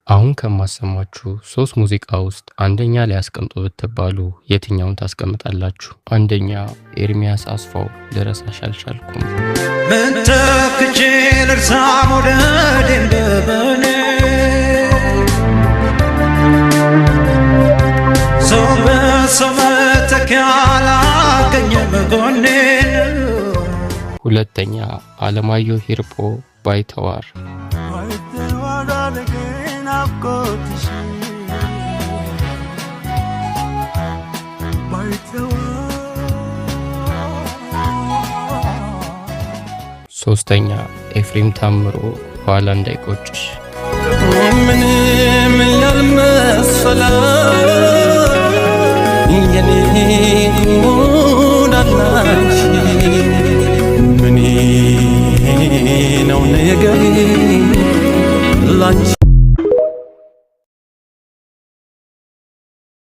አሁን ከማሰማችሁ ሶስት ሙዚቃ ውስጥ አንደኛ ላይ አስቀምጡ ብትባሉ የትኛውን ታስቀምጣላችሁ? አንደኛ ኤርሚያስ አስፋው ልረሳሽ አልቻልኩም። ምን ተክቼ ልርሳ መውደዴን በበኔ፣ ሰው በሰው መተኪያ አላገኘም ጎኔን። ሁለተኛ አለማየሁ ሂርጶ ባይተዋር። ባይተዋር አደረገኝ ናፍቆትሽ ባይተዋር። ሶስተኛ ኤፍሬም ታምሩ ኋላ እንዳይቆጭሽ። ምንም ያልመሰለ የኔ ጉዳላንቺ ምን ነው ነገሬ ላንቺ።